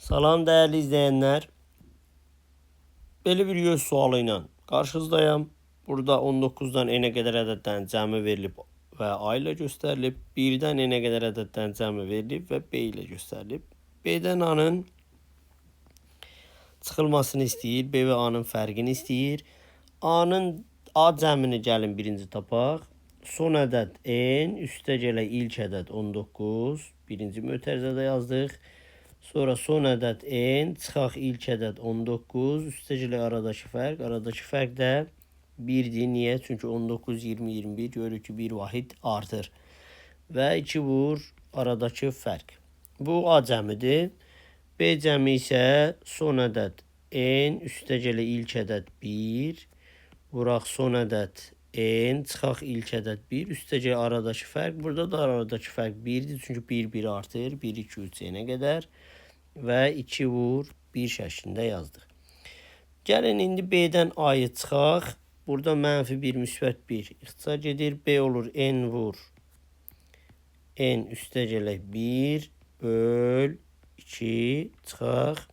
Salam dəyərli izləyənlər. Belə bir YÖS sualı ilə qarşınızdayam. Burada 19-dan n-ə qədər ədədlərin cəmi verilib və A ilə göstərilib. 1-dən n-ə qədər ədədlərin cəmi verilib və B ilə göstərilib. B-dən A-nın çıxılmasını istəyir. B və A-nın fərqini istəyir. A-nın A cəmini gəlin birinci tapaq. Son ədəd n, üstə gələk ilk ədəd 19. Birinci mötərizədə yazdıq. Sonra son ədəd n, çıxaq ilk ədəd 19, üstə gələk aradakı fərq. Aradakı fərq də 1-dir. Niyə? Çünki 19, 20, 21 görürük ki, 1 vahid artır. Və 2 vur aradakı fərq. Bu A cəmidir. B cəmi isə son ədəd n, üstə gələk ilk ədəd 1, vuraq son ədəd n, çıxaq ilk ədəd 1, üstə gələk aradakı fərq. Burada da aradakı fərq 1-dir. Çünki 1, 1 artır. 1, 2, 3 n-ə qədər və 2 vur 1 şəklində yazdıq. Gəlin indi B-dən A-yı çıxaq. Burada mənfi 1, müsbət 1 ixtisar gedir. B olur n vur n üstə gələk 1 böl 2 çıxaq.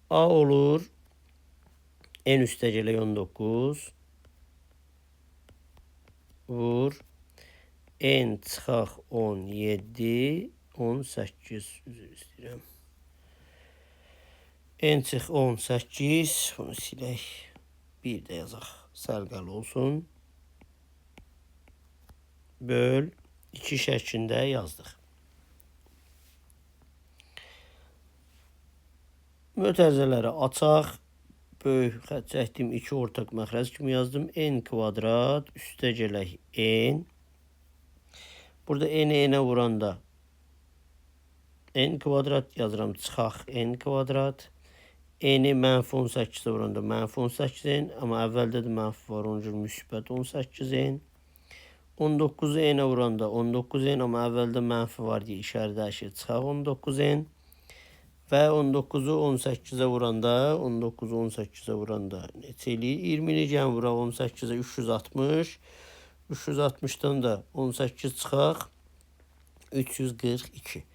A olur n üstə gələk 19 vur n çıxaq 17 18 üzr istəyirəm. N çıx 18 bunu silək. Bir də yazaq. Səlqəli olsun. Böl 2 şəklində yazdıq. Mötərizələri açaq. Böyük xətt çəkdim. 2 ortaq məxrəc kimi yazdım. N kvadrat üstə gələk n. Burada n-i n-ə vuranda n kvadrat yazıram. Çıxaq n kvadrat. N-i mənfi 18-ə vuranda mənfi 18n. Amma əvvəldə də mənfi var. Onun üçün müsbət 18n. 19-u n-ə vuranda 19n. Amma əvvəldə mənfi var deyə işarə dəyişir. Çıxaq 19n. Və 19-u 18-ə vuranda, 19-u 18-ə vuranda neçə eləyir? 20-ni gəlin vuraq 18-ə 360. 360-dan da 18 çıxaq 342.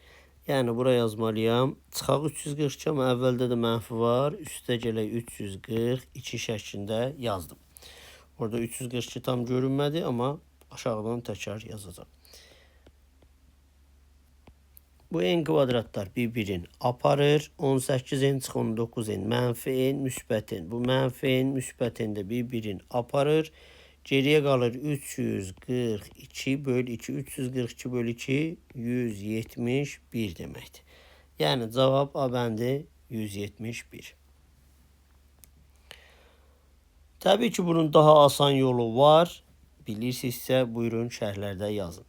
Yəni bura yazmalıyam. Çıxaq 342, amma əvvəldə də mənfi var. Üstə gələk 342 şəklində yazdım. Orada 342 tam görünmədi, amma aşağıdan təkrar yazacağam. Bu n kvadratlar bir-birini aparır. 18n çıx 19n, mənfi n, müsbət n. Bu mənfi n, müsbət n də bir-birini aparır. Geriyə qalır 342 böl 2. 342 böl 2 171 deməkdir. Yəni cavab A bəndi 171. Təbii ki, bunun daha asan yolu var. Bilirsinizsə, buyurun şərhlərdə yazın.